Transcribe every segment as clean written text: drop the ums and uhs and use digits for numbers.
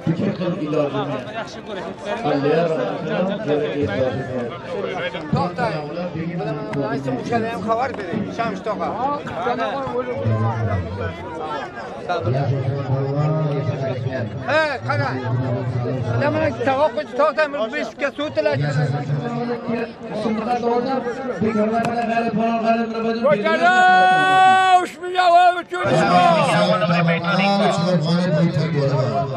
Pikir kyl ilajyny. Allaýar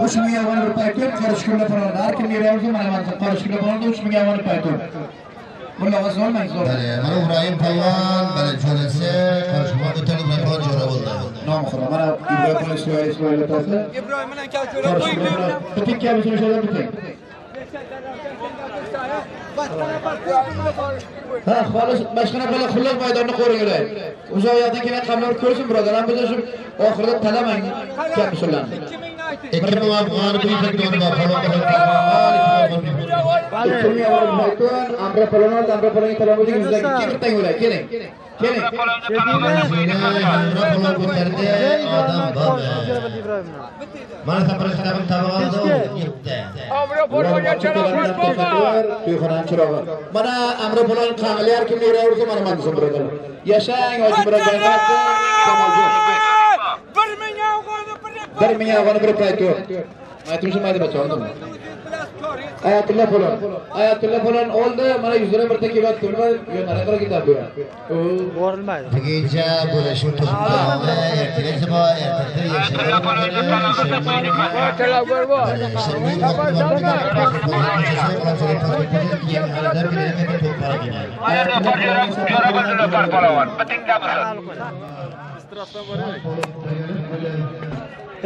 3000 afg'on bir payton, Qorishkurlar palon. Har kim beraversa mana mana Qorishkurlar palonda 3000 afg'on payton. Mulla og'a solmang, zo'r. Bale, mana Ibrohim polvon, bale jo'rasi, Qorishkurlar o'tadi, Ibrohim polvon jo'ra bo'ldi. Nomi Xudo. Mana Ibrohim polvon Isroil Isroil otasi. İbrahim bilan kalkıyor. Qorishkurlar palon. Biting kamisini o'shadan biting. Ha, xolis boshqana bola xullas maydonni qo'ringlar. Uzoq yoqdan kelgan qamlar ko'rsin birodar. Ham biz shu oxirida talamang kamisullarni. 2000 afg'on bir payton bor, polvon 2000 afg'on payton, Amra polvon oldi, Amra polvonga talon bo'ldi, yuzdagi ikki bittang o'lay, keling. Keling. Amra polvon ko'tardi, odam bormi? Mana saparish tag'in tabaq oldi, yetdi. Amra polvonga charafat bo'lma. To'yxonaning chirog'i. Mana Amra polvon qang'illar kim yuraversa mana mana desin birodarlar. Yashang Hoji Murod Kamoljon. 1000 afg'onni bir 1000 afg'on bir payton. Aytib mayda bacha oldimi? Ayatullah polvon. Ayatullah polvon oldi, mana 100 lira birta kelyapti. Nima yo'nara qilib ketadi bu. U Borilmaydi. Buguncha bo'lashuv to'xtaldi, ertaga bor, ertaga yakshanba Talablar bor.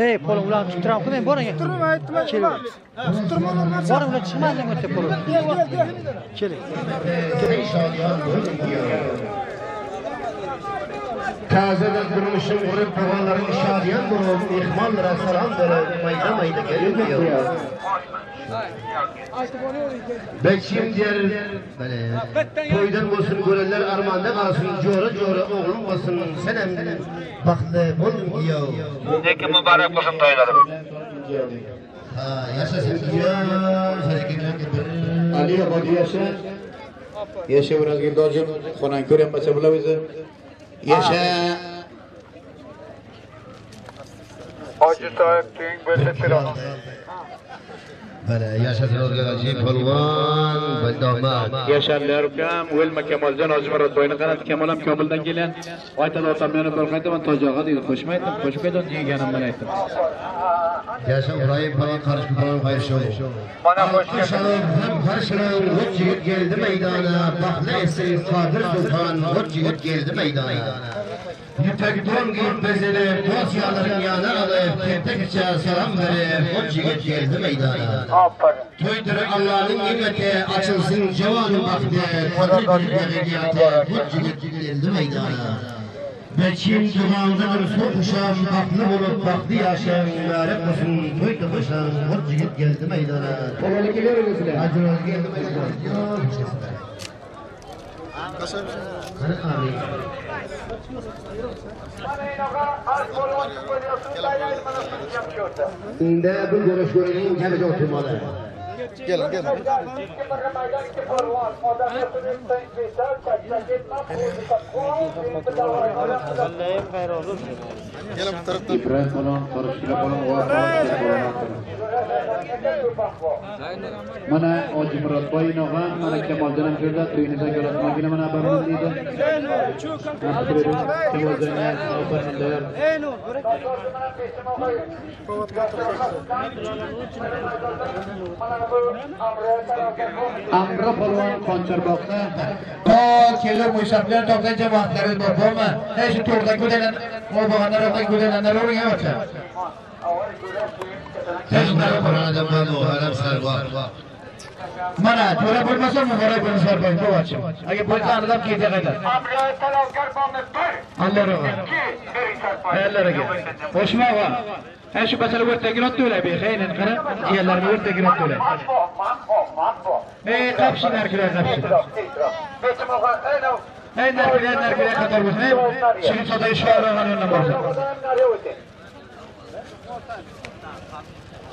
Ey, polvon ularni tuttiram qo'ymang, boring. Tuttirma, aytdim, aytdim. Tuttirma, Boring, ular chiqmadi o'tda polvon. Keling. Tazedan durmuşun vurup babaların şadiyan bulup, ihmanlara salam verip, mayda mayda gelmiyor. Beçim diğer, böyle, toydan olsun, görenler armanda kalsın, cora cora oğlum olsun, senem baktı bol diyor. Lekin mübarek olsun toylarım. Ha, yaşasın diyor, Ali Obodi yasha. Yasha O'razgeldojim, xonang ko'rgan bacha bular o'zi. Yasha. Hoji sohib teng bo'lsa chiroq. Bale, yaşasın O'zgarchi polvon, va domad. Yasharlar ukam, o'lma Kamoljon Hoji Murodboyni qarab, Kamol ham Komildan kelgan. Aytadi otam meni bir qaytaman Tojog'a deydi, qo'shmaydim, qo'shib ketdim deganimdan aytdim. Yaşa İbrahim polvon, qarışkı polvon, hayır şov. Mana xoş geldin. Alkışalım, hem karşılayın, hoş yigit geldi meydana. Baklı esin Kadir Sultan, hoş yigit geldi meydana. Yüpek don giyip bezelip, dosyaların yanına alıp, teptek içe selam verip, hoş yigit geldi meydana. Aferin. Toydur Allah'ın nimeti, açılsın cevanın baktı, Kadir bir belediyatı, hoş yigit geldi meydana. Beçim dumanlıdır sokuşam, baklı bulup baklı yaşam, mübarek olsun, toy tıkışam, hoş yigit geldi meydana. Polvonlik kelaveradi sizlar. Hacı Rozi geldi meydana. Yok, Qani amin. Unda bu ko'rish ko'rining kamiga o'tirmadi. Gelin gelin. Gelin bu taraftan. İbrahim polvon, Qorishkula polvon va polvon. Mana Hoji Murodboy og'a, mana Kamoljon ham ko'rdi, to'yinizda ko'rasmagina mana barman deydi. Kamoljonga ofarinlar. Amra polvon Qonchorboqda to kelib mo'ysaflar topgancha vaqtlari bor, bormi? Hey, shu to'rda ko'dalan, mo'bag'anlar o'rta ko'dalanlar o'ringa o'tsa. Muharram sarvar. Mana to'ra bo'lmasa muborak bo'lsin sarpoy, bo'vachi. Agar bo'lsa anidan keta qaytar. Alloh ro'g'a. Alloh Qo'shma og'a. Ha shu basala o'rtaga otdi o'lay bexaynin qara. Jiyanlarni o'rtaga otdi o'lay. Ey qapshi narkilar qapshi. Ey narkilar narkilar qator bo'lsin. Ey shirin soda ish o'rganlar bo'lsin.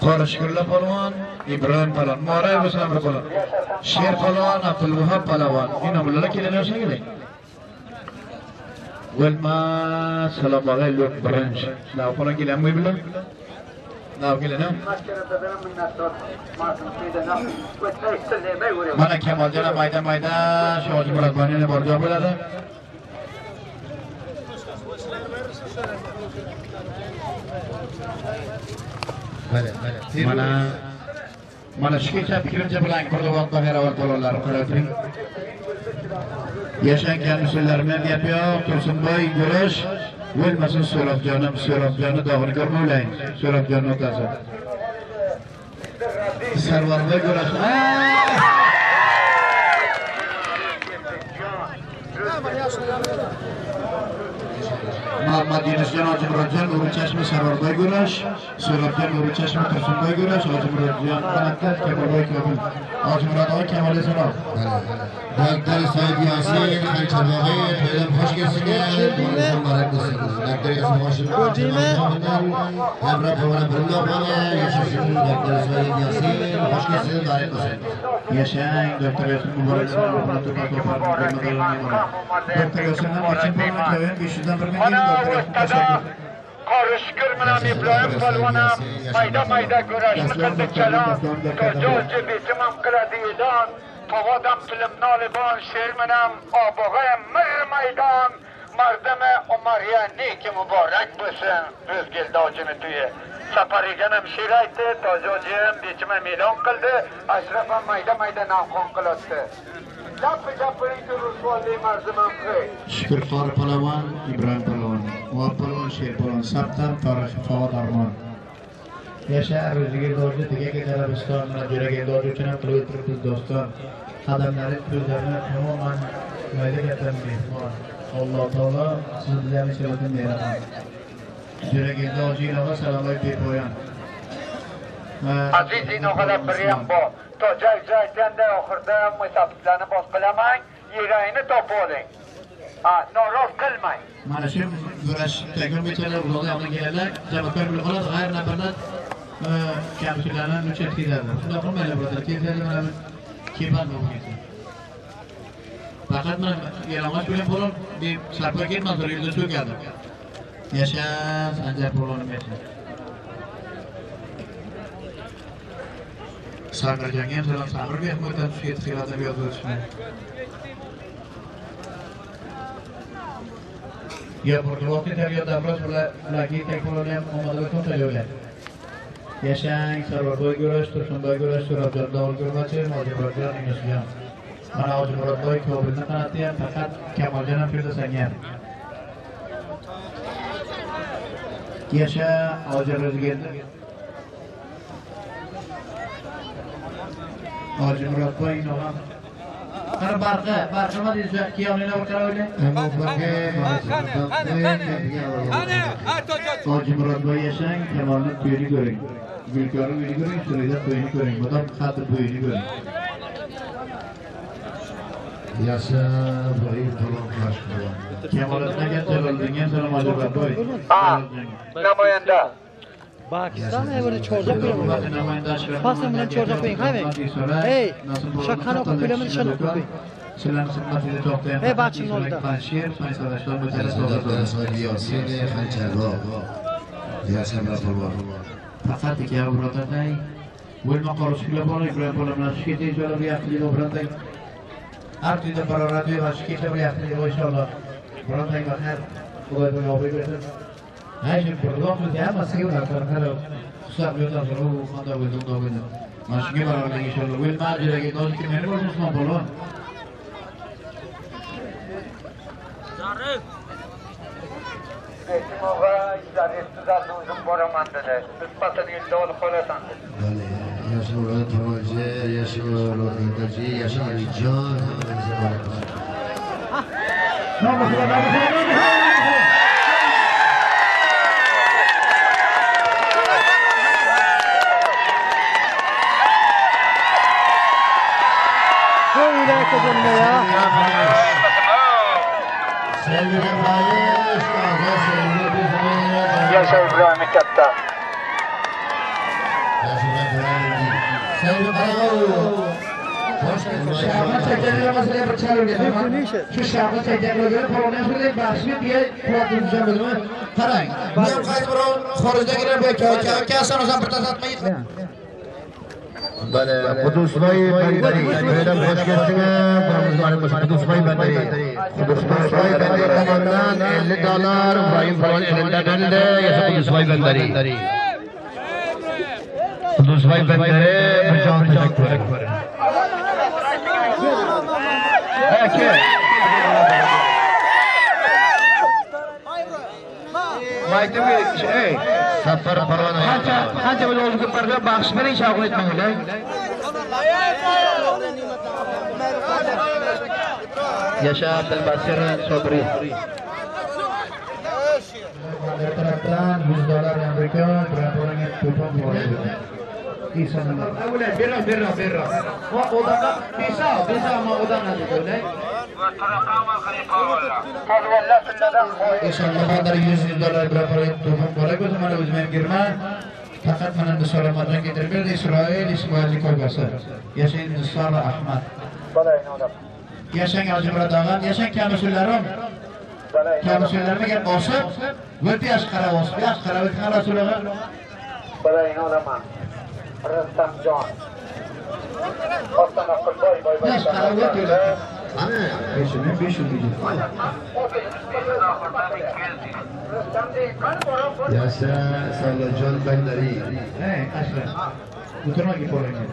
Qorashkurla polvon, Ibrohim polvon, Muborak bo'lsin Amir polvon. Sher polvon, Abdulvahab polvon. Inomlilar kelaversa kerak. O'lmas, salom alaykum birinchi. Nav polvon kelanmi bilan? Nav kelana. Mana Kamoljon ham mayda-mayda Shoji Murodboyni bor joy bo'ladi. Mana mana shu kecha fikrimcha bilan Qurduvoq Bag'eravor polvonlari qarab turing. Yashang kamishlar bilan gap yo'q, Tursunboy Gurush o'lmasin So'rabjonim, So'rabjonni dog'ini ko'rmaylang. So'rabjonni otasi. Sarvarboy Gurush. Muhammad Yunusjon Hojimurodjon Nuri Chashma Sarvarboy Gurush, So'rabjon Nuri Chashma Tursunboy Gurush, Hojimurodjon Qanotda Kamolboy Komil. Hojimurod aka Kamol Esenov. Doktor Soyib Yasin, Xancharbog'i, to'ydan xush kelsinlar. Muborak bo'lsin. Doktor Yasin Hoshim. Hamroh polvon Abdulloh mana yashasin Doktor Soyib Yasin, xush kelsin, muborak bo'lsin. Yashang, Doktor Yasin muborak bo'lsin. Doktor Yasindan Ochim polvon Kavin 500 dan 1 ming Mana Doktor Yasin o'rtada tashakkur. Qorishkir bilan Ibrohim polvon ham mayda-mayda kurashni qildi kalon. Tojoji besim ham qiladi e'lon. Povodam tilimni olibon, sher bilan obog'im mir maydon. Mardimi Umariya neki muborak bo'lsin. Ro'zgeldi hojini to'yi. Safarigan ham she'r aytdi, Tojoji ham bechim ham e'lon qildi. Ashraf ham mayda-mayda navxon qilyapti. Lapi gapiring rusvonli marzimam qo'y. Shukur Qori polvon, Ibrohim polvon, Vahab polvon, Sher polvon, Sabtam, Tarix, Fovat Armon. Yasha Ro'ziga Doji, Tegaka Arabiston, mana Jo'raga Doji uchun ham qilib o'tiribmiz doston. Qadamlari ko'zlarini tamoman mayda katta mehmon. Alloh taolo sizni bizlarni sharafini beraman. Jo'raga Doji ilova salomay bepoyon. Aziz inoqalar biri ham bor. Tojay aytganda oxirida musabbiqlarni bosqilamang, yerayini topib oling. Ha, noroz qilmang. Mana shu kurash takun bichalar uzoqda yoqdan keladilar, jamoat bilib qoladi, g'ayr nafarlar kamchiliklarni nucha kezadi. Shunday qilmanglar, birodar, kezadi mana bu kepan bo'lib ketadi. Faqat mana yalang'och bilan polvon deb sarpo ketmadi, yo'lda so'kadi. Yasha Sanjar polvonim yasha. Samirjonga ham salom, Samir Mehmuddan tushib ketdi, xiyobonda yozib o'tishni. Ya Portugal tayyor Davros bilan ularga yetak polvon ham omadi bo'lsin tayyorlar. Yashang Sarvarboy Gurush, Tursunboy Gurush, So'rabjon Dovul Gurbachi, Hojimurodjon Yunusjon. Mana Hojimurodboy Kobilni qanoti ham faqat Kamoljon ham shu senga ham. Yasha Hoji Ro'zigeldi. Hojimurodboy Inog'am. Qara barqi, barqi nima deysiz? Kiyominglar bir qara o'ylang. Hojimurodboy yashang, Kamolni to'yini ko'ring. Gulkori uyini ko'ring, Surayda to'yini ko'ring. Mudom qadr bo'yini ko'ring. Yasha Ibrahim polvon Qash polvon. Kamoliddin aka Jaloliddinga ham salom Hojimurodboy. Ha, namoyanda. Pakistan evri chorja qo'yaman. Pasam bilan chorja qo'ying, ha Hey, shakani o'qib qo'yaman, shuni o'qib qo'ying. Sizlarning xizmatingizda to'xtayapman. Hey, bachim nolda. Panjshir, Panjshirlar Doktor Soyib Yasin, Xancharbog'. Yasha polvon. Faqat ikki birodarday Bo'lma qolishlar bor, Ibrohim bola bilan shu kecha inshaalloh bir hafta yil birodarday. Har tunda barorat va shu kecha bir hafta yil inshaalloh. Birodarday baxir, Xudoy bu obro'y bersin. Ha, shu birdoq biz hammasiga ular qara Husab yo'ldan u qanday bo'ldi, unday bo'ldi. Mana shunga barobarlik inshaalloh. O'lma jo'raga dozi kimlar bo'lsin Usmon polvon. Besim og'a ishlari tuzaldi, o'zim boraman dedi. Nisbatini yo'lda olib qolasan dedi. Bale, Yasha Murod To'ji, Yasha Murod To'ji, Yasha Alijon, hammangizni muborak bo'lsin. Nomuxla, nomuxla, nomuxla. Böyle kazanma ya. Sevgili Bayış, aga sevgili bizim Yasha Ibrohim katta. Şu şahı çekenler göre Polonya şöyle başlıyor diye kulaklarınıza bölümü qarang. Bu ham qaysi birov xorijda kirar bu aka o'zam bir tasatmay. Bale, Qudusboy Bandari, to'ydan xoş keldiniz. Qudusboy Bandari. Qudusboy Bandari tomonidan 50 dollar Ibrohim polvon elinden berildi. Yasa Qudusboy Bandari. Qudusboy Bandari bir jon tashakkur. Aka. Maytimi, ey. Safar polvon. Qancha qancha bo'lsa o'zingizga parga baxsh bering, shavq etmanglar. Yasha Abdulbasir Sobri. Tarafdan 100 dollar Amerika Ibrahim to'pon bo'ladi. Awla berra berra berra. Va odamlar besa besa ma odamlar dedi. Polvonlar tilladan qo'y. Inshaalloh 100 dollar Ibrahim to'pon bo'ladi. O'zim mana o'zim ham girman. Faqat mana Nisor Ahmaddan keltirib berdi Isroil Ismoilning ko'rgasi. Yashang Nisor Ahmad. Yashang Hojimurod og'am, yashang kamisullarim. Kamisullarimga kelib osib, o'ta yaxshi qarab osib, yaxshi qarab o'tgan Rasul og'a. Balayni olaman. Rustamjon. Ostona Qulboy boy boy. Yaxshi qarab o'tdi. Ana, 500 deydi. Yasa Savlatjon Bandari. Ey, Ashraf. O'tirma ki polanga.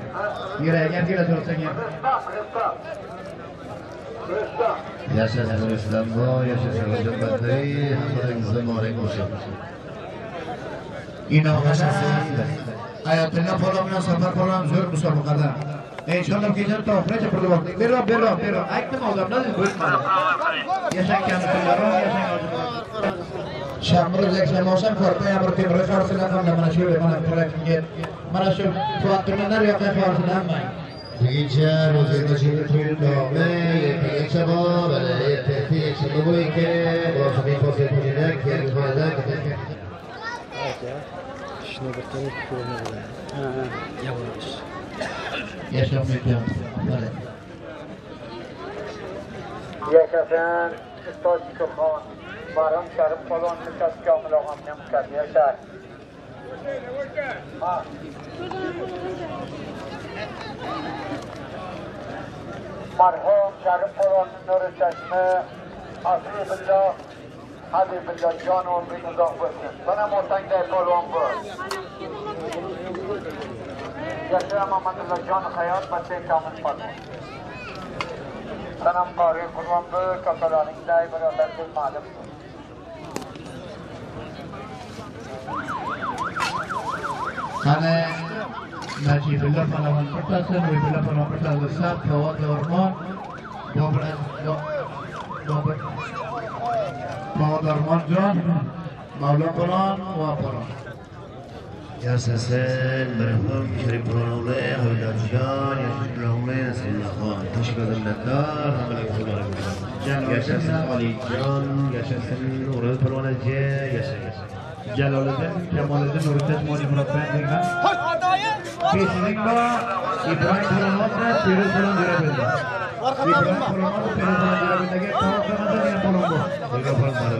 Yuragim keladi so'rasang ham. Yashasin Rustamboy, yashasin Savlatjon Bandari, hammalaringizga muborak bo'lsin. Inog'ada Hayotilla polvon bilan Safar polvon zo'r musobaqada. Inshaalloh kechani to oxirigacha birga vaqt. Berro, berro, berro. Aytdim odamlar bo'lmadi. Yashang kamitullarim, yashang Hojimurod. Shamir yakshanbosam korpa yamir temir farsilar hamda mana shu mana kimga mana shu Fuat yoqqa farsilar hamma. Buguncha ro'zani to'yini davomi, ertagacha bor, mana ertasi yakshanba bo'yicha murosaviy fosiya to'yida keyin xonada Shuni bir taraf ko'rinadi. Ha, ha, yavash. Yashamaykan. Mana. Yashasin Ustod Shukurxon. Bahrom Sharif polvon Nikas Komil og'am ham yashar. Ha. Marhum Sharif polvonni nuri chashmi Habibulloh Habibulloh jon umring uzoq bo'lsin. Sana otangday polvon bo'l. Yasha Mamadullo jon hayot bacha komil polvon. Sanam qori qurbon bo'l, kakalaringday birodarga ma'lum. Qani Najibulloh polvon birtasi, Nuribulloh polvon birtasi, Sab, Fawad Ormon, Bobur Bobur Fawad Ormonjon, Mavlon polvon va polvon. Yashasin marhum Sharif polvon o'g'li Habibullohjon, yashasin o'g'li Nasrullohxon. Tashkilot minnatdor, hammalaringizga muborak bo'lsin. Yashasin Alijon, yashasin O'roz polvon aka, yashasin. Jaloliddin, Kamoliddin, Nuriddin, Moli Murodbek degan. Peshining bor, Ibrohim polvonni, Feruz polvon Jo'rabildi. Ibrohim polvon, Feruz polvon Jo'rabildagi tovuq degan polvon bu. Bo'lgan polvon bor.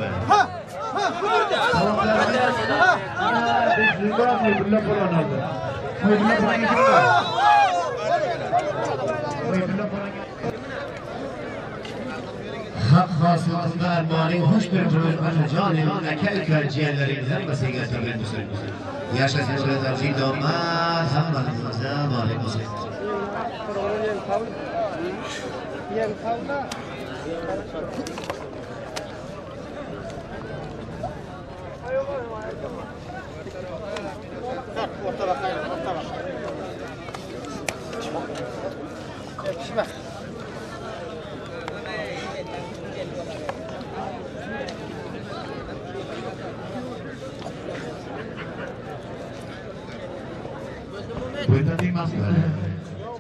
Peshining bor, Muhibulloh polvon oldi. Muhibulloh polvonga kim bor? Muhibulloh polvonga Haq hosil qildi armoning xushdir jonim aka uka jiyanlaring hammasiga tabrik bo'lsin. Yashasin Ro'zarchi domad, hammamizga muborak bo'lsin.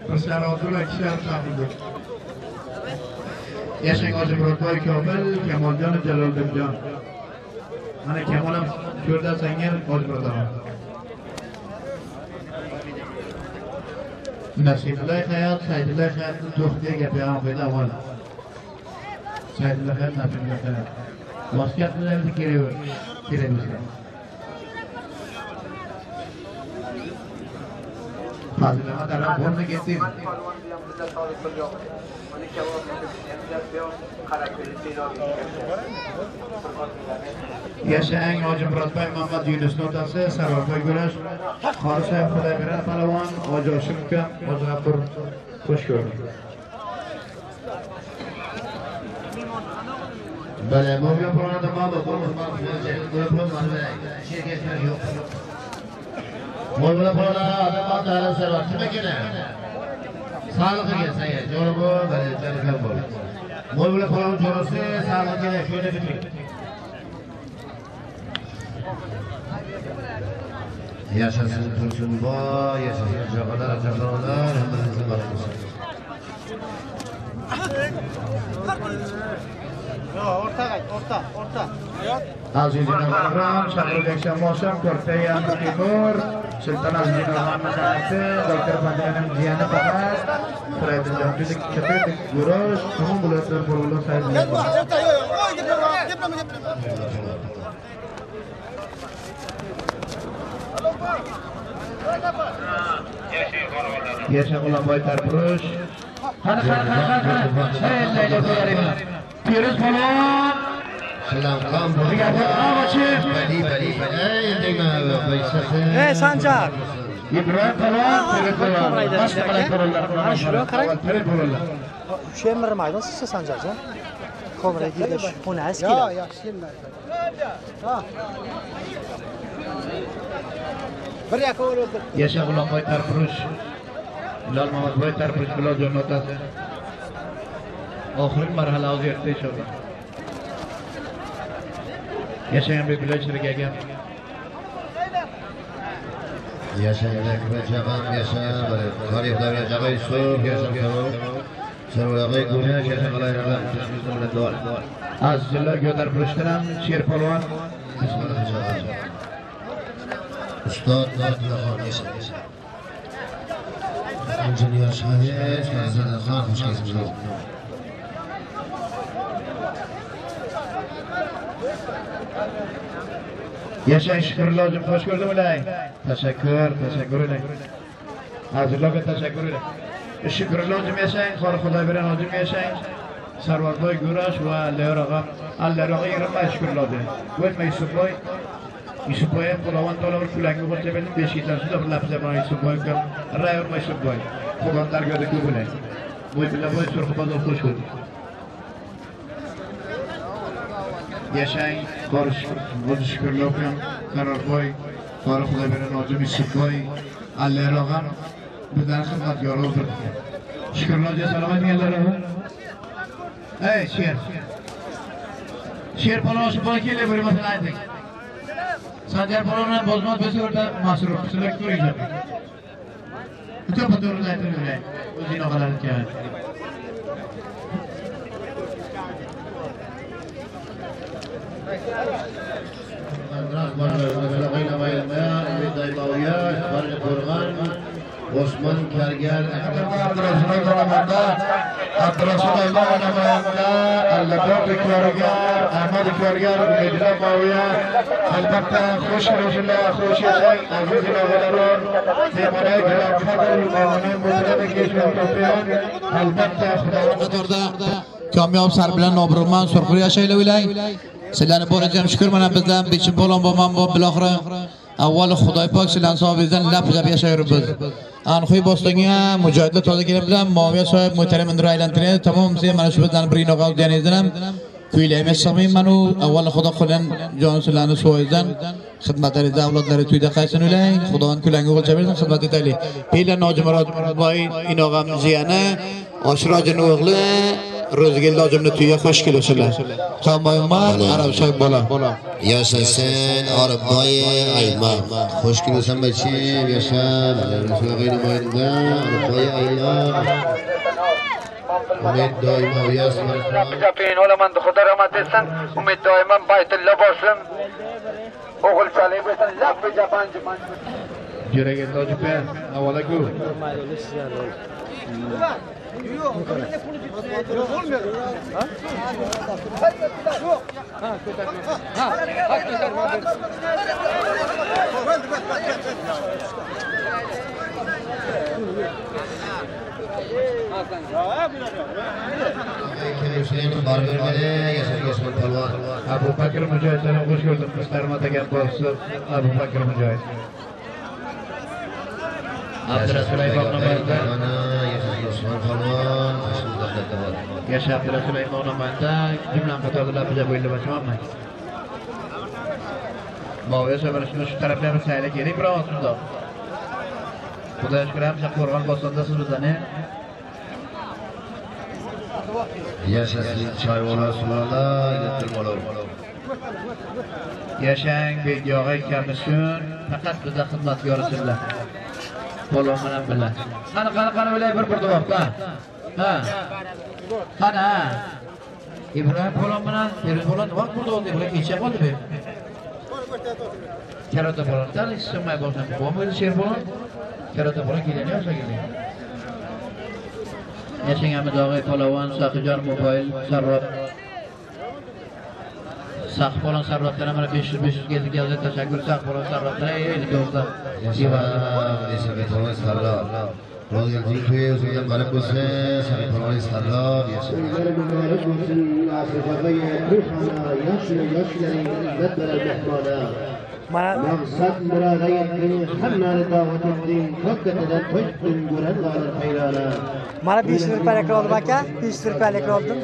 Bir sharoitlar kishilar taqildi. Yashang Hoji Murodboy Komil, Kamoljon Jaloliddinjon. Mana Kamol ham ko'rda sangil Hoji Murod. Nasibullah Hayot, Saidullah Hayotni to'xtay gap ham qo'ydi avval. Saidullah Hayot, Nasibullah Hayot. Vasiyat qilamiz kerak kerak bo'lsa. Fazil Ahmad bo'ldi ketdi. Yashang Hoji Murodboy Muhammad Yunusni otasi Sarvarboy Gulash, Qori Sayf Xudoybergan Palvon, Hoji Oshim ukam, Hoji G'afur xush ko'rdik. Bale, Mavla Purana Mama, Mavla Purana Adamlar Sarvar, kim ekan? Sağlık ekan senga, jo'ra bo'l, bale, jani bo'l. Mavla Purana jo'rasi sağlık ekan, shuni biting. Yaşasın Tursunboy, yaşasın Jog'alar, Jog'alar, hammamizni baraka. O'rta qayt, o'rta, o'rta. Aziz Inog'am, Shahrul Shamosham, Ko'rpayan Timur, Sultan Aziz Inog'am san'ati, Doktor Fadiyaning jiyani faqat, Firaydin Jamshidov Katta Gurush, tamom viloyatlar bo'lib sayt. Yasha G'ulomboy Tarpurush. Qani qani qani qani. Hey, Layla Qo'yarima. Feruz polvon. Shilamqon Bali, bali, bali. Ey Sanjar. Ibrohim polvon, Feruz polvon. Boshqa polvonlar. Ana shuni qarang. Feruz polvonlar. Shu ham bir maydon sizsa Sanjarjon. Komra gidish, xonasi Yo, keladi. yaxshi kelmaydi. Ha. Bir yaqin o'ldir. Yasha G'ulomboy Tarpurush. Hilol Mamadboy Tarpurush Biloljon otasi. Oxirgi marhala hozir yetdi inshaalloh. Yashagan Bebilay Shirik akam. Yashang Akbar jag'am yasha, Qori Xudoybergan jag'a Yusuf, yasha Sarvar Gurush, yasha G'alaylar, minnatdor. Azizullo Go'darpurushdan ham Sher polvon. Bismillah jag'am. Ustod Nurxon yasha. Injener Shahid, Farzandxon, xush kelibsiz. Yashang Shukrullohjim, xush ko'rdim ular. Tashakkur, tashakkur ular. Azizullohga tashakkur ular. Shukrullohjim yashang, Qori Xudoybergan hojim yashang. Sarvarboy Gurash va Allayor og'a, Allayor og'a yig'ilmay Shukrullohjim. O'lmay Yusufboy. Yusufboy ham Xudovand taolo bir kulangni qo'lcha berdi, beshiklar shunda bir lafza bilan Yusufboy ukam, ray urma Yusufboy. Xudo dargohida ko'p bo'lay. Bo'ybillaboy Surxonbozor xush ko'rdik. Yashang, Qori Shukrulloh ukam, Qarorboy, Qori Xudoybergan hojim Yusufboy, Allayor og'am bizlarning xizmatkori o'tiribdi. Shukrullohga salom ayting Allayor og'a. Ey Sher. Sher polvon shu bola kelib bir masala ayting. Sanjar polvon bilan bozmot bo'lsa o'rta masrur, sizlar ko'ringlar. To'ppa to'g'ri aytib yuray. O'zing og'alaring keladi. Osman Kargar, Abdurasul Aymon namoyanda, Allabek Korgar, Ahmad Korgar, Umidullo Moviya. Albatta xush kelibsizlar, xush yashang aziz og'alarim, mehmonlar giroqadr, mehmonlar muhtaram kechmoqda. Albatta Xudovand qatorda kamyob sar bilan obro'man surxur yashaylar o'ylang. Sizlarni borajam shukr mana bizdan bechim bo'lon bo'lman bu biloxira avval Xudoy pok sizlarning hisobingizdan lap lap yashayveribmiz. Anxuy bostonga mujohidlar toza kelib bilan Moviya sohib muhtaram indir aylantiradi. Tamom sen mana shu bizlarni bir inoq olganingizdan ham kuylaymiz sig'mayman u avval Xudo qo'ldan jon sizlarni so'yizdan xizmatlaringizni avlodlari to'yda qaysin o'ylang. Xudovand kulangi o'lchab bersin xizmat etaylik. Beylar Nojimurod boy inog'am jiyani Oshirojini o'g'li Ro'zgeldi hojimni tuya xush kelibsizlar. Kamboyman Arab sohib bola. Yaşasın Arabboy Ayman. Xush kelibsan bachim, yasha. Rasul namoyanda Arabboy Ayman. Umid doimo yasmin. Xudo rahmat etsin. Umid doimo baytilla bo'lsin. O'g'il chalik bo'lsin. Lappi japanji. Jürege tojupe, avvala ku. Abu Bakr Mücahit sana hoş gördük. Kışlarıma da gel bolsun. Abu Bakr Mücahit. Abdurrasul Ayman'da. Yaşa Abdurrasul Ayman'da. Cümlem qatorda bize bu ilde başlamam. Maviye sömürüsünü şu taraflarını sahile gelip bırakmasın da. Xudoya shukr, hamma qo'rg'on bosondasiz bizani. Yaşasın çayvola sulala yetirmalar. Yashang begog'i kamisun, faqat biza xizmatkorisizlar. Polvon bilan birga. Qani qani qani o'ylay bir bir ha. Ha. Qani ha. Ibrohim polvon bilan Feruz polvon vaqt bo'ldi oldi, bular kecha qoldi bu. Karota polvon tan ismay bo'lsin. Bo'lmaydi sher polvon. Karota polvon kelgan yo'q shekilli. Yashang Ahmed og'ay polvon, Saxijon mobil sarrof. Sax polvon sarroflar mana 500 500 keldi keldi. Tashakkur Sax polvon sarroflar. Ey do'stlar. Yaşa sarraf. Mübarek olsun asırgaya yaşlı yaşlı hizmet veren mehmana. Maksat murada yettin, hemmani davet ettin, hakikaten toştun gören galar hayrana. Mana 500 rupiyalik oldim aka, 500 rupiyalik oldim.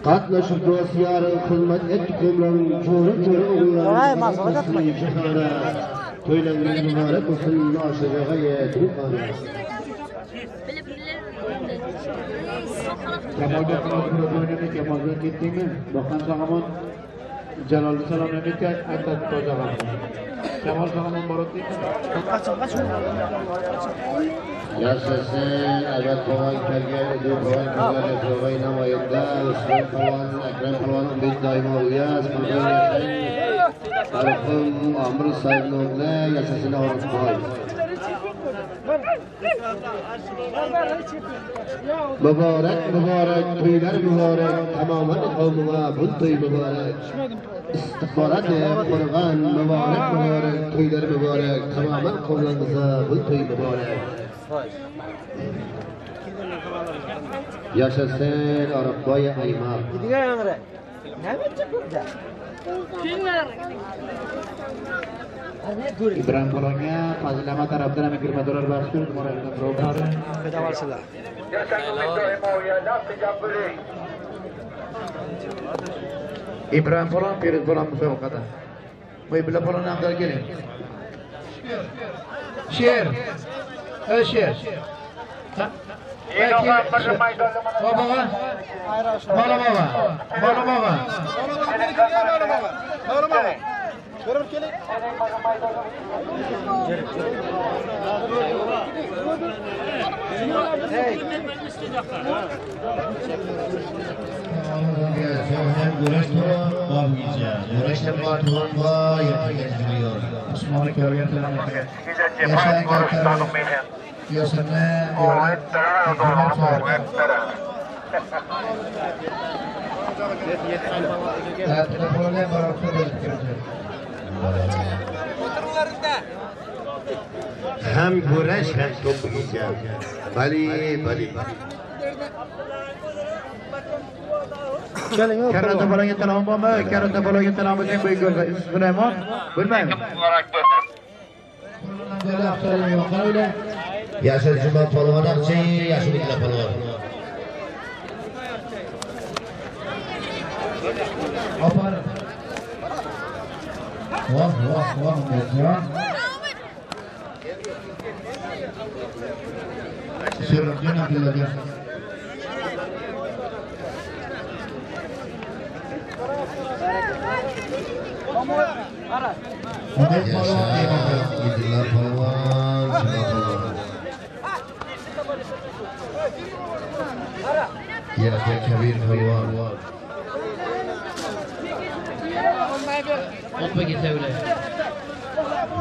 Qatnaşıp dost yarın hizmet ettik ömrün, çoru çoru Vay, oğulların masofa tatma. Toylarınız mübarek olsun, aşırıya Türkhane. Kamolbek o'ynamay Kamolbek ketdingmi? Boqan sog'amon Jalolli salomlamaydi, aytadi toza Kamol sog'amon borotdingmi? Yaşasın, evet Kovan Kelgen, Edu Kovan Kelgen, Edu Namayında, Osman Kovan, Ekrem Kovan, Ümit Daima Uyaz, Kovan Tarık'ın Amr Sayın Oğlu, Yaşasın Avrupa Kovan. Mübarek, mübarek, tüyler mübarek, tamamen kavmuna bu tüy mübarek. İstihbarat Kur'an mübarek, mübarek, tüyler mübarek, tamamen kavmumuza bu tüy mübarek. Yaşasın Arapbay Aymak. İbrahim Polonya, Fazil tarafından 20 dolar baxsh moralini birovlari. Fedavalsizlar. İbrahim Polon, Firuz Polon musobaqada. Muhibilla Polon hamdar keling. Sher. Ey sher. Ha? Baba. Bola baba. Bola baba. Osmoni ko'rgan Yosini Hem güreş hem top giyeceğim. Bali bali. Karata bolaga telefon bormi? Karata bolaga telefon bo'lsa bu Sulaymon bilmayman. Yaşar Cuma Polvon Akçı, Yaşar Bikla Polvon. Opar. Voh, voh, voh, Mirjon. Sirojjon Abdullajon. Yaşar İdillah Polvon, Cuma Polvon. Ýaşa Kebir pälwan.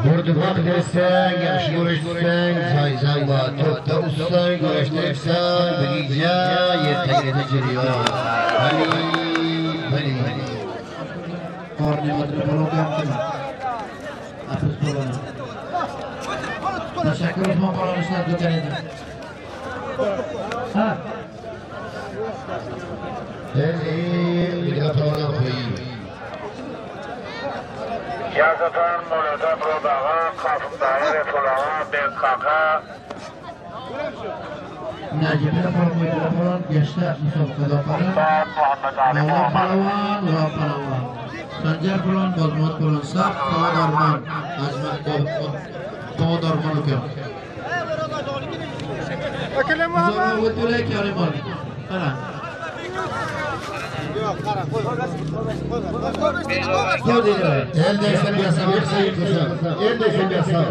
Burdy-bak berseň, ýagşy göreşseň, jaýzaň bar. Topda utsaň, göreşde ýyksaň, bir gije ýer tegelede jeriýan. Bali, bali. Teşekkür Osman Polon'un dükkanıydı. Ha. Ýaşatan Molada Brodaga, Kasym daýy Resulaga, Beg kaka. Najibler Polon Polon geçdi musobaqada qolib. Ussat Muhammadali Mavlon Muhammad. Polvon va Polvon. Sanjar Polvon, Bozmot Polvon, Saq Tog'dormon, Ajmal Tog'dormon uka. Muhammad. O'tulay Karimon. Qara. Qo'y deydi. El degsin yasam, yıksa yıkılsa. El degsin yasam.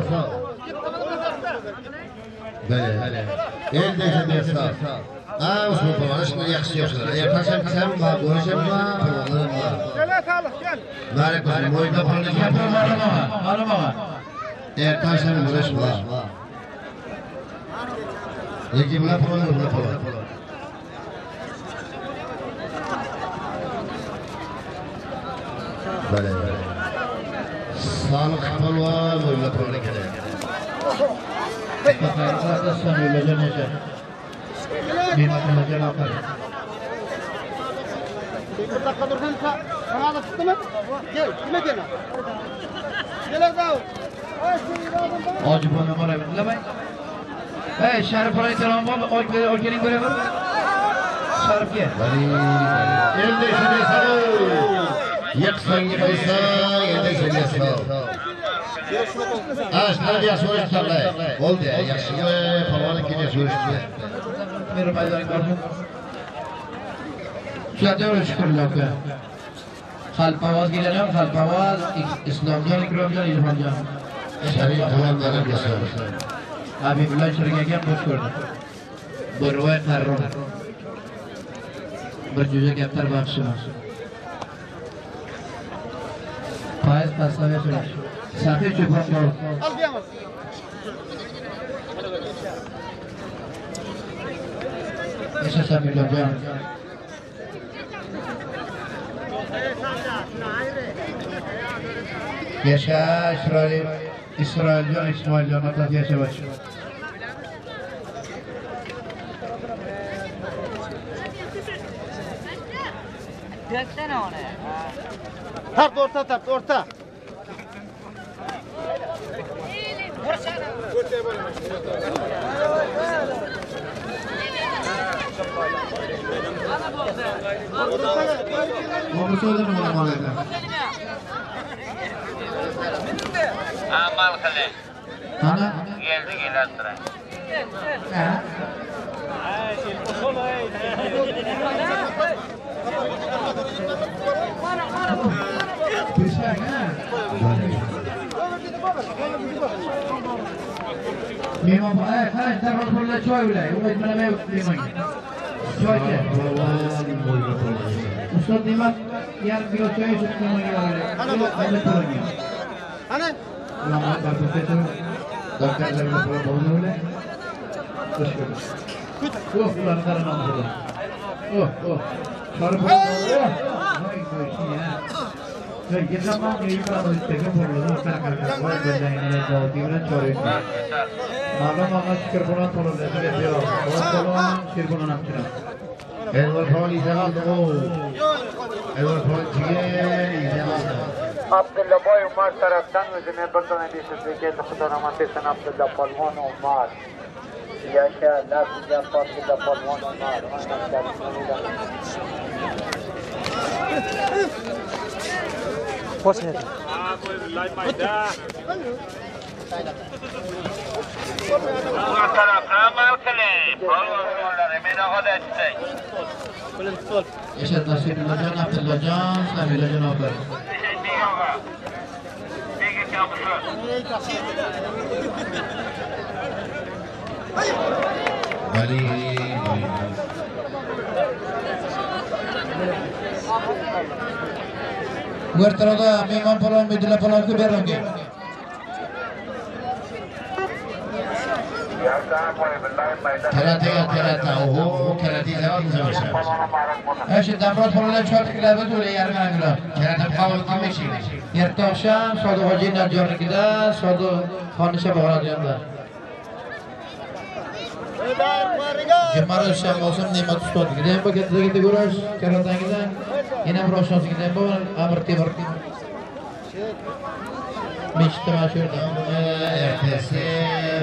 Bele. El degsin yasam. Ha, Osman Polvon, şunu yaxşı yaxşı. Eğer taşam sen var, görüşem var, polvonlarım var. Gel sağlık gel. Mübarek olsun, boyunda polvon. Hanım ağa. Eğer taşam görüş var. Lekin bular polvon, bular polvon. Bele. Sağlık polvon, boyunda polvon kerak. Samiulajon aka. Ne'matullajon aka. Bir dakika dursan sana da tuttu mu? Gel kime gel? Gel Davut. Hoji bola boramiz. Ey, Sharif alayhissalom bor, ol keling ko'raman. Sharifga. El degsin yasam. Yiqsang yiqilsang, el degsin yasam. Ha, shular yaxshi urush tanlay. Bo'ldi, yaxshi polvon keyin yaxshi urushdi. Meri maydonga bordim. Shularga shukrlar aka. Xalpavoz keladi, Xalpavoz, Islomjon, Ikromjon, Ilhomjon. Sharif polvonlarim yasam. Habibulla Shirin akam bo'sh ko'rdi. Bo'rvoy qarron. Bir jo'ja gaplar baxshimiz. Faiz pastlaga so'rash. Saxiy cho'pon bor. Al diyemez. Yasha Samillajon. Yasha Isroil, Isroiljon, Ismoiljon otasi yasha. Tart orta tart orta. Amal qiling. Ana? Geldi kelasira. Ha? Pishak, ha? Mehmon, ey, qarash, darhol pullar choy ulay. Umid bilan mehmonga. Choychi. Ustod Ne'mat yarim kilo choy ichib mehmonga boradi. Ana pulga. Ana. Ular barpo Doktorlarga pul bo'ldi ular. Xush ko'rdik. Oh, ularni qaramamiz ular. Oh, oh. Sharif oh. Voy, voy, ya. Yo'q, yig'lamam, yig'lamam, tekin bo'ldi. Qara, qara, qara. Voy, billahi, bilan choy. Ma'lum og'a shukr bilan to'ladi. Yo'q, polvon, shir bilan ham chiqadi. Elvar polvon izlag'aldi. Elvar polvon jigar izlag'aldi. Abdullaboy Umar tarafdan o'zime bir dona besizlik keldi. Xudo rahmat etsin Abdulla polvon Umar. Yasha, lafzga Abdulla polvon Umar. Qo'sh Bu taraf amal qiling. Polvonlar, meni odatsak. Yasha Nasibullajon, Abdullajon, Samillajon opa. Bek og'a. Bek akamizlar. Bali. Wertolada mehmon polvon Bedulla polvonga berilgan. Karate karate oho karate zapin Eşi Damrot polvonlar chortiklar biz o'la yarim anglar. Karate qabul qilmaychi. Erta oqshom Sodiq Hoji Najornikida Sodiq Xonisha bog'langanlar. Jumara shanbasi Ne'mat ustoznikida ham katta katta kurash karatangida yana bir oshnasinikida ham bor Amir Temur. Mechitda mana shu yerda. Ertesi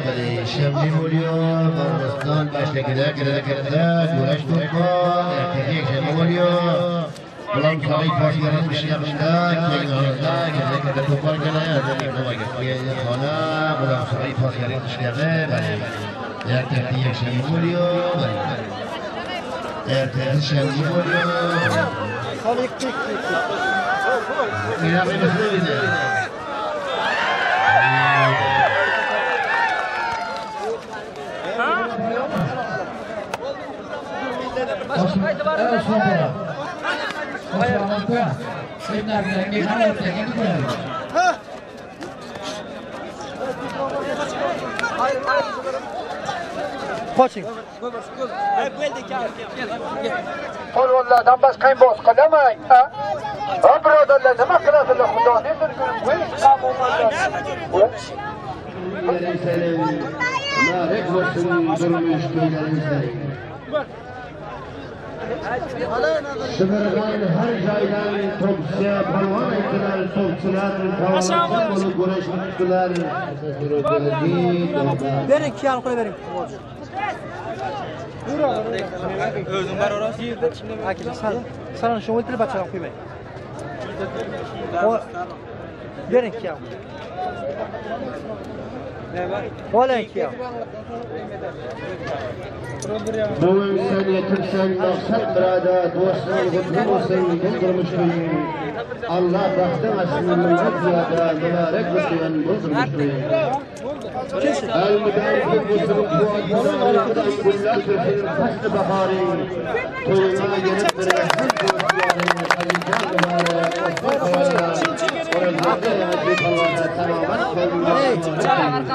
bali shanba bo'lıyor, Qirg'iziston boshligida kiradi kiradi kurash to'pon, ertaga yakshanba bo'lıyor. Ulan saray posgarini ishlabida keyin orada kiradi kiradi to'pon keladi, xona, ulan saray posgarini ishlabi, bali ertasi yakshanba bo'lıyor, bali ertasi shanba bo'lıyor. Qoching. Polvonlardan boshqa boz qilamang, ha? Ha, birodarlar, nima qilasizlar? Xudo nesin Senin, mübarek olsun durmuş toyların senin. Sımırgan her jaydan topçu, palvan ettiler, topçular, palvan bolup güreş tuttular. Bering, kiyani qo'ya bering. O'zing bor orasi. Aka, sal, sal shu o'ltirib bachadan qo'ymang. Bering kiyani. Oling kiyani. Bugün sen yetirsen maksat burada, dostun kutlu olsun, bu durmuş toyun. Allah bahtın açsın, millet ziyada, mübarek olsun, bu durmuş toyun. El mübarek olsun, bu adına, güller sürsün, faslı baharın. Toyuna gelip bir her dost yarın, Alican mübarek, Osman Kavara, Orhan'da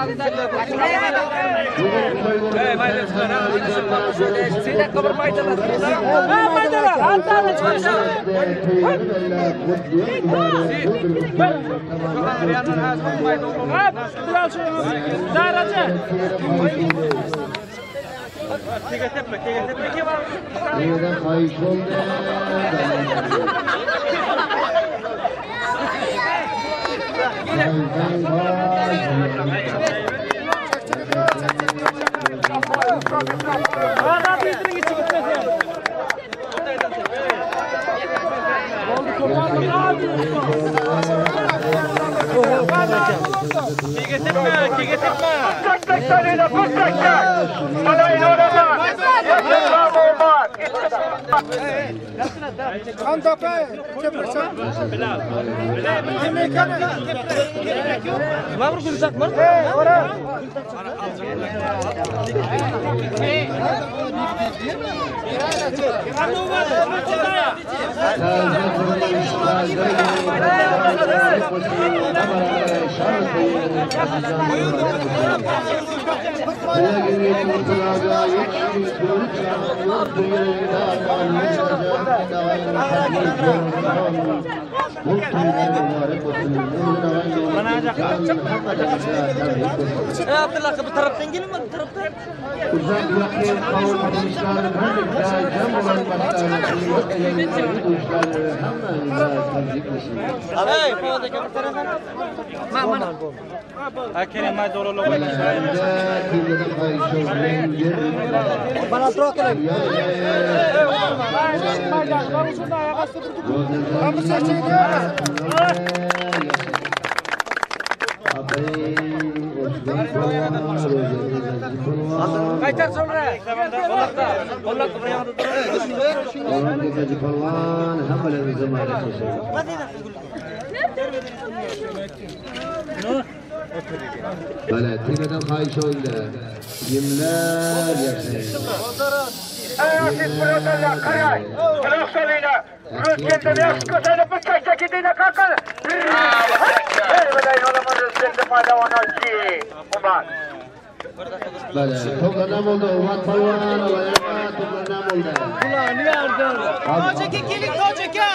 Hacı Kavara, tamamen Abdullah bu taraftan gelin bu taraftan. Uzak yakın kavul atmışlar, cem olan Hey, Bana atrof kerak. Qaytar sonra. Qo'llab Bala, temadan xahish oldi. Yemlar yaxshi. Aziz birodarlar, qarang. Quloq solinglar. Ro'zgeldi yaxshi ko'rsatdi, bir chakka ketdi, qalqadi. Ro'zgeldi polvon Umar. Bale, to'plardan bo'ldi. Umar polvon, to'plardan bo'ldi. Ulan yardım. Tojika keling, tojika.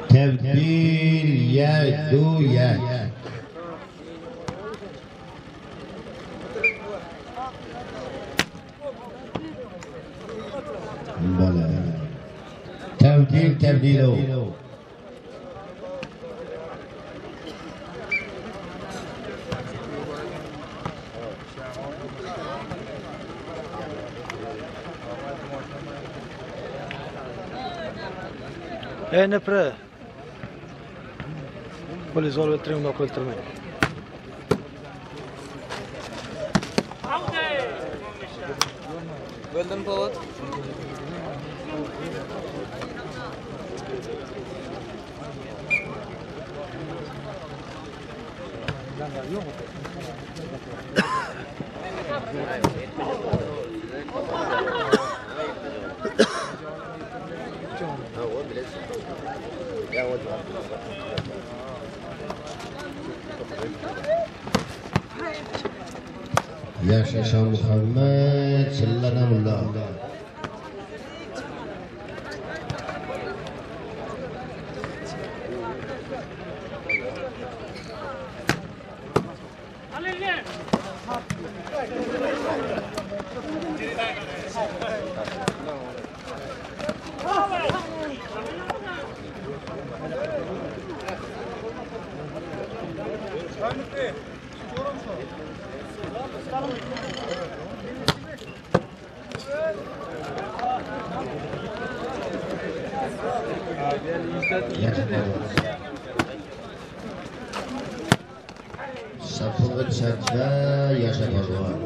Tebdil ya du ya. Bale. Tebdil tebdilo. Ey nefre. Qo'lingiz olib o'tiring, undoq o'ltirmang. Bo'ldim povod. Yaşa Muhammed sallallahu aleyhi ve sellem. Sapığı çerçeve yaşa polvon.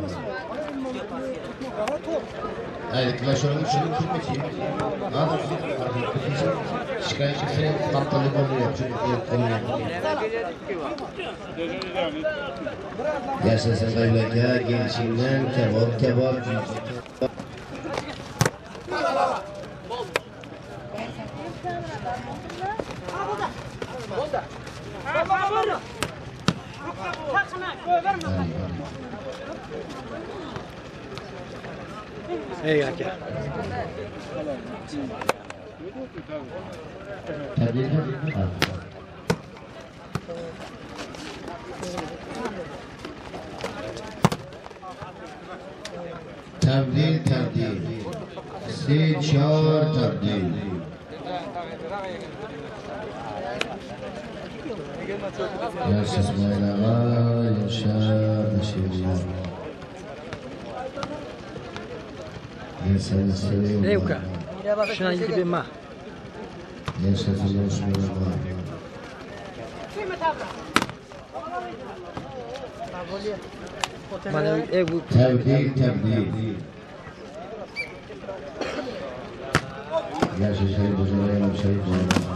Yaşasın aka, gelişinden kebob kebob. Ey aka. Tabdil tabdil. Se 4 tabdil. Ýaşa Ismail aga, ýaşa Beşirjan. Ýaşa Süleyman. Ey uka. Şuna gidip ma. Ýaşa Süleyman. Mana ey bu Tebdil, tebdil. Yaşa Şerif Hoca'ya Şerif Hoca'ya.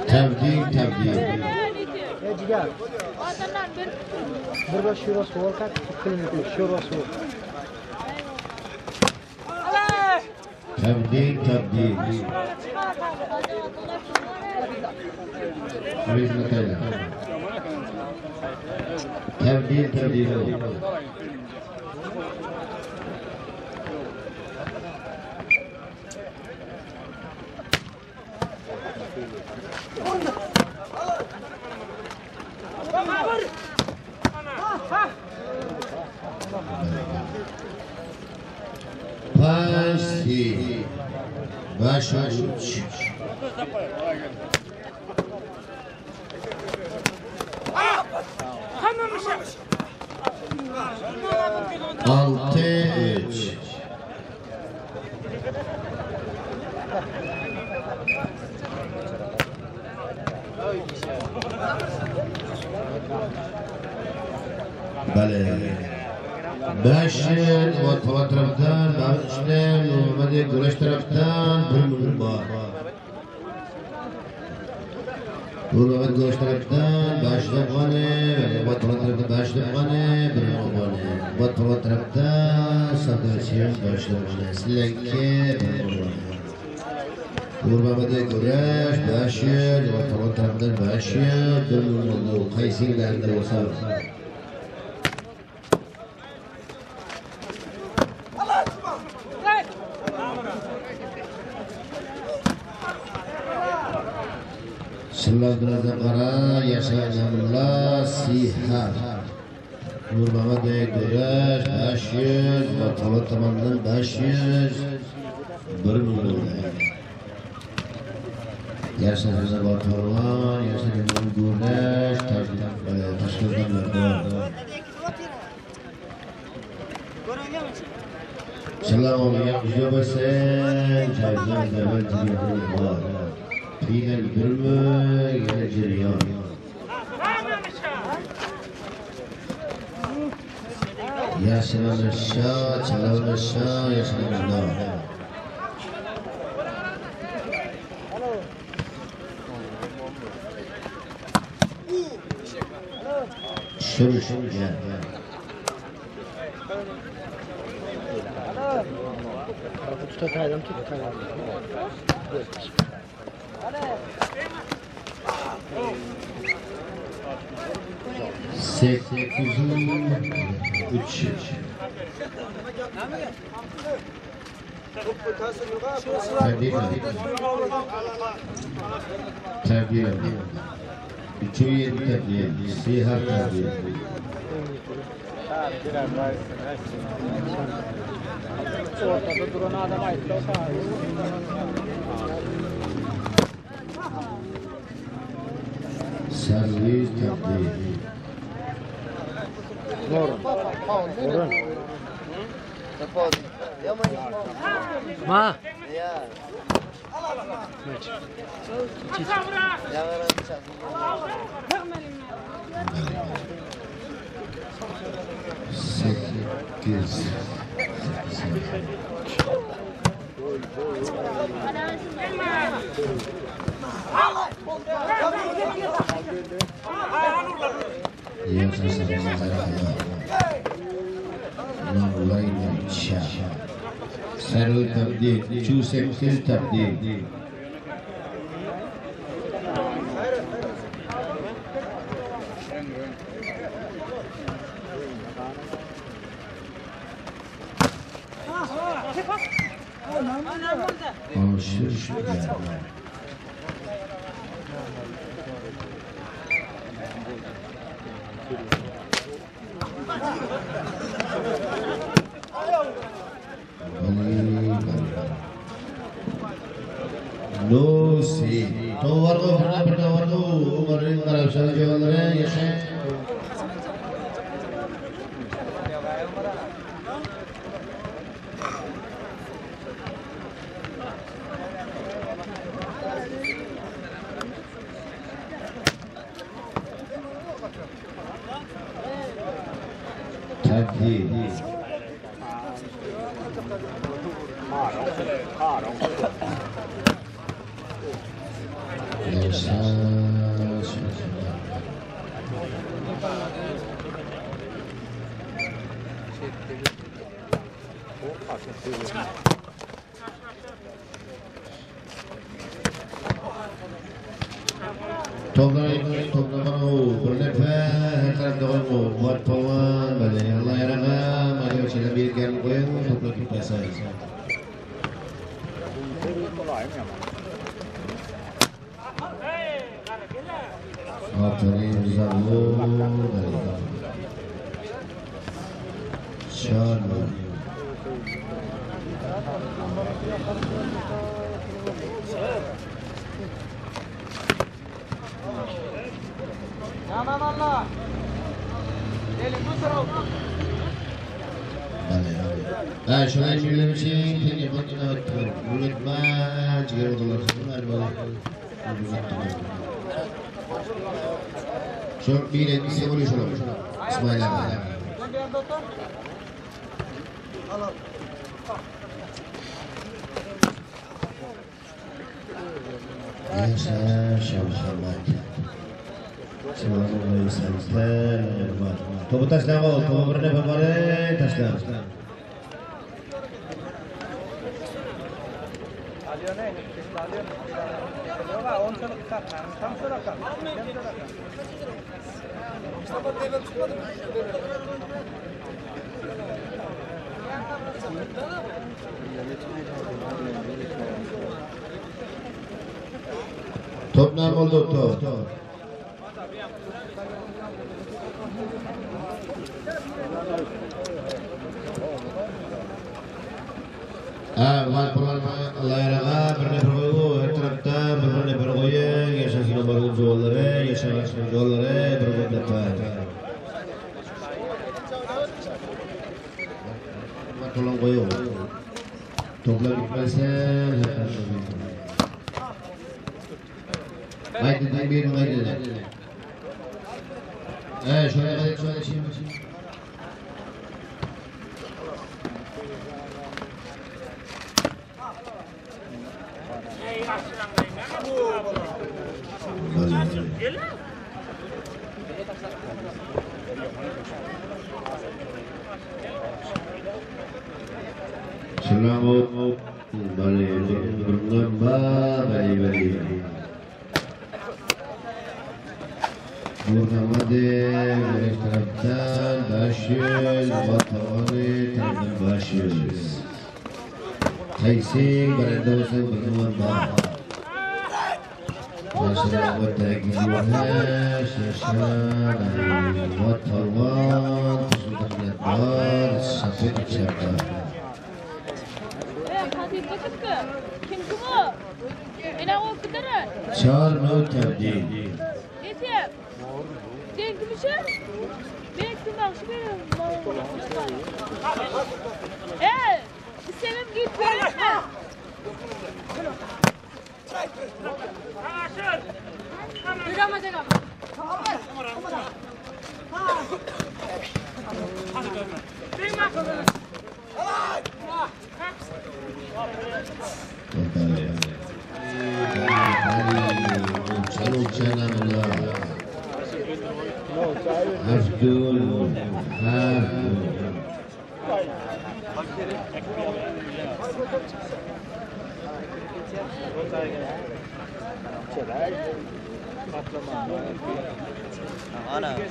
Tebdil, tebdil. Ey jigar. Bir baş şura soğuk kat, şura soğuk. Tebdil, tebdil. Hizmet Tebdil, tebdil. Pasti. Baş uç. Altı üç. Bale. Beş o taraftan, beşte Muhammed Güreş taraftan bir var. Muhammed Güreş taraftan beş afganı, ve taraftan beş afganı, bir afganı. Ve taraftan Sadıçım beş afganı, Silenke bir afganı. Muhammed Güreş beş ve taraftan beş bir afganı. Kaysinlerinde olsa. Sıllah Qara, Yaşa Siha. Nurmamad Güreş 500, Batala tomondan 500, bir ming Yaşa Batala, Yaşa Güreş, Toshkentdan Salam yaxshi bo'lsin, javzon bor. Final birmi, yana jarayon. Yaşanan aşağı, çalan aşağı, yaşanan aşağı. Şur, şur, gel. Tutaydım, tutaydım. Sekiz, üç. Tebrik Tebrik Üçü yedi tebrik. Sihar tebrik. Ortada duran adam aytdı. Servis tebrik. Orun. Ma. Sekiz. Servis tabdil, chu sekiz tabdil. Aşır Si. Tovar go birne bir tovar go. Umarın garabşalı cevapları yaşa. Tebdil. Yaşa. Toplar toplama o bir nefer her tarafta o var pavan böyle Allah yarama madem şeyler bir gel koyun topla tutmasaydı. Aferin Zavur. Şahane. Aman Allah. Gelin bu tarafa. Bale, bale. Ha şuna söylemişim, telefonu unutma, ciğer odalar, var Şu bir etkisi oluyor şuna. İsmail abi. Sen bir anda otur. Al al. Yaşa Şamşamat. Topu taşla ol, topu birine bir bari taşla. Top nerede oldu top? Ha, var Allah yarağa birine bir koyu, her tarafta birine bir koyu, yaşasın barın zuvalları, yaşasın zuvalları, bir bir defa. Tolong koyu. Topla bitmese, Haydi bir haydi. Evet, şöyle şöyle şöyle şimdi. Selamat balik berlomba balik balik. Burnamadê gerek taraftan 500 Vatavani taraftan 500. Qaysi baranda olsa bir bor. Çar no tebdil. Ee, istemem git verme. Abdul Abdul. Ali, Ali,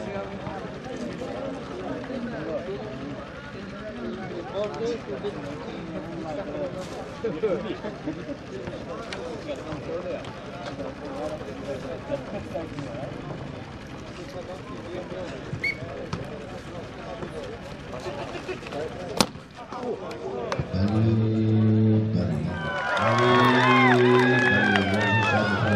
Ali, Ali,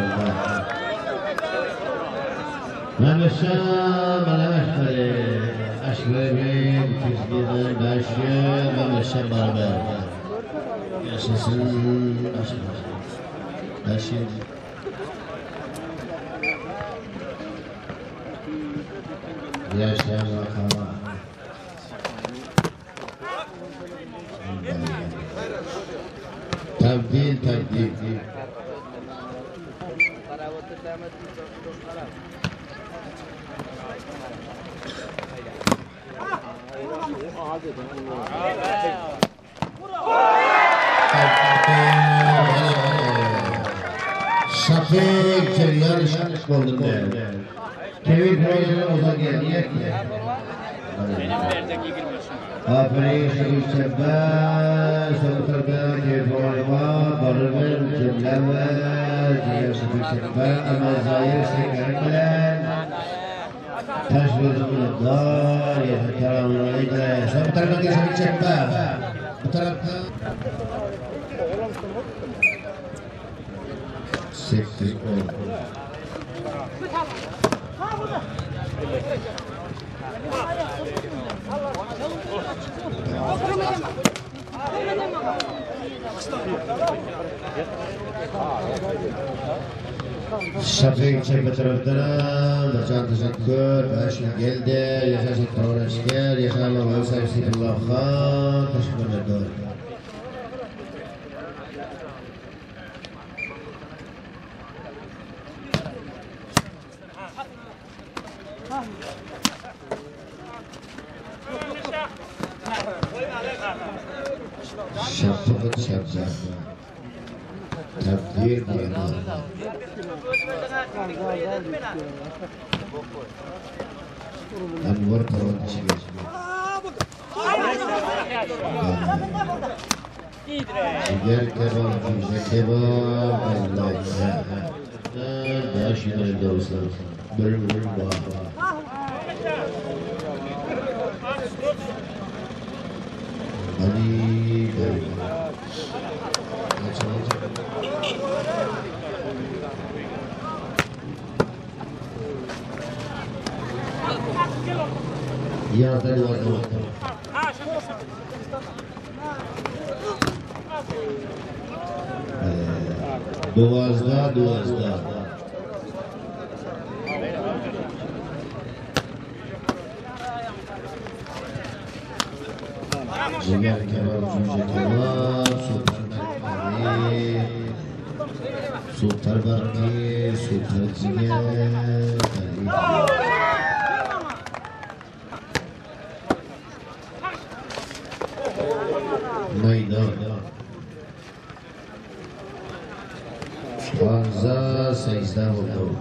Mehmetşah Mehmetşah Aşkı Türkiye'den başı Mehmetşah beraber. Yaşasın aşkı. Başı. Yaşa bakalım. Tabdil tabdil. Şafik Ceryan oldu ne? Kevin Proje'nin ozan geldi. Aferin Şefik Çebbe, Şefik Çebbe, Barıbır, Cemleve, Şefik Çebbe, Ama Zahir Şekerler, Taşvızı Dar, Yeteramın Şefik Çebbe, Şefik Çebbe. Bu tarafta 8 oldu. Şafik çepe taraftan Bacan teşekkür, Başın geldi, Yaşasın Tavraşker, Yaşasın Oysa Sifullah Han, teşekkür ederim. Şafak şafak. Takdir bana. Anwar Parvatçı. Ciğer kebap, cüce kebap, Allah. Başına dostlar. Bölüm bölüm Ali Bey. Ya da Duazda, duazda. Ciğer kebap, cüce kebap, süper merkezi, süper barki, süper ciğer. Meydan. Panza secde oldu.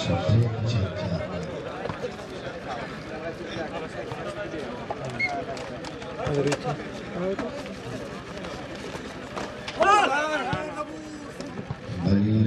Şafik çekti. Ali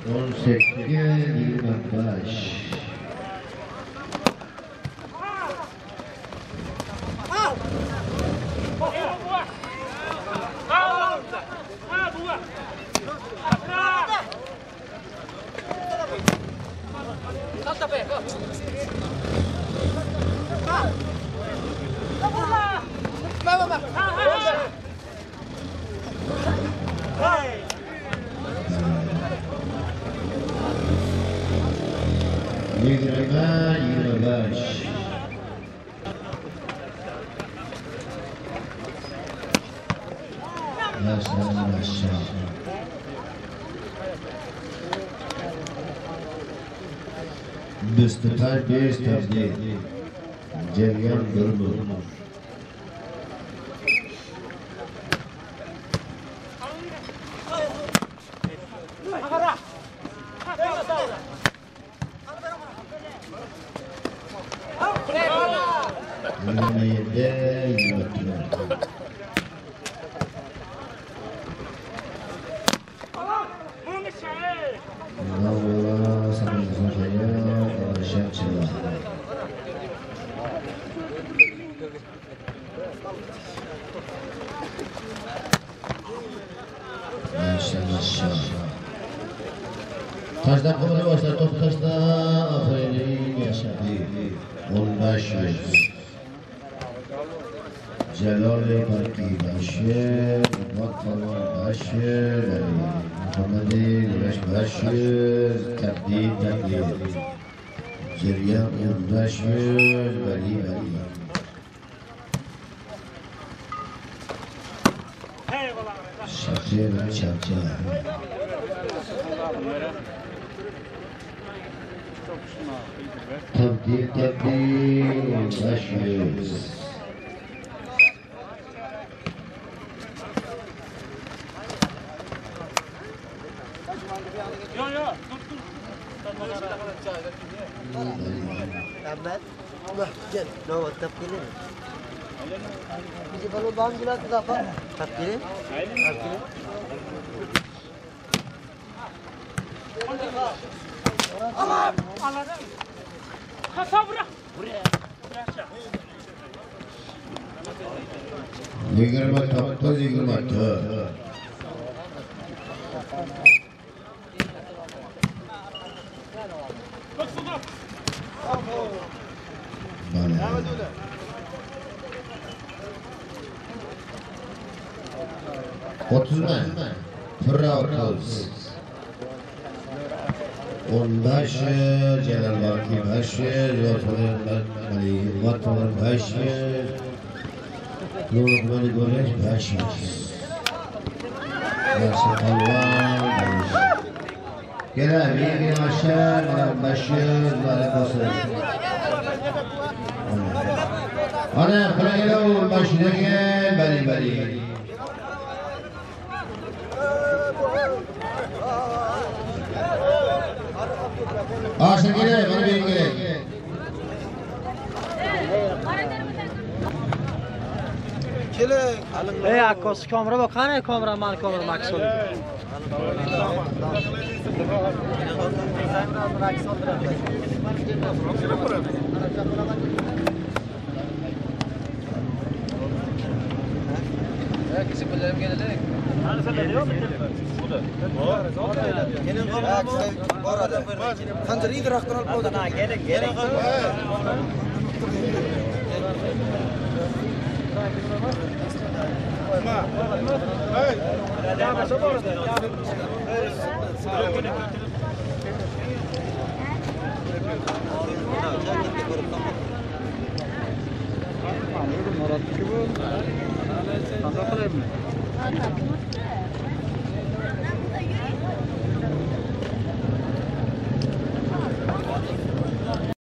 18 25. 20 25. Yaşa 25 5 tabdil. Jarayon bir bu. 27 24. Allah Taşdan qo'lini boshla, to'xtashda aferin yashadi. 15 100. Jalol Barki Bashir, Muhammad Bashir, Muhammad Gulash Bashir, Tabdil Tabdil. Jarayon 15 100, Bali Bali. Shakir Chapcha. Tabdil Tabdil 15 100. Gel. No, tap gelin. Bizi balon bağımcılar da Tap gelin. Tap gelin. 29 24. Mana. 30mi? Purra 30. 15 Jalal Barki 5 Vatvan 5 Luqman Goresh 5 Yaxshi polvon 5. Gel bir aşağı 5 mana qo'shib. Ana purra boshidagi bali bali. Oshir kerak, mana bu yerga kerak. Ey akkosi kamera bak qani kamera mani kamera maks oldi.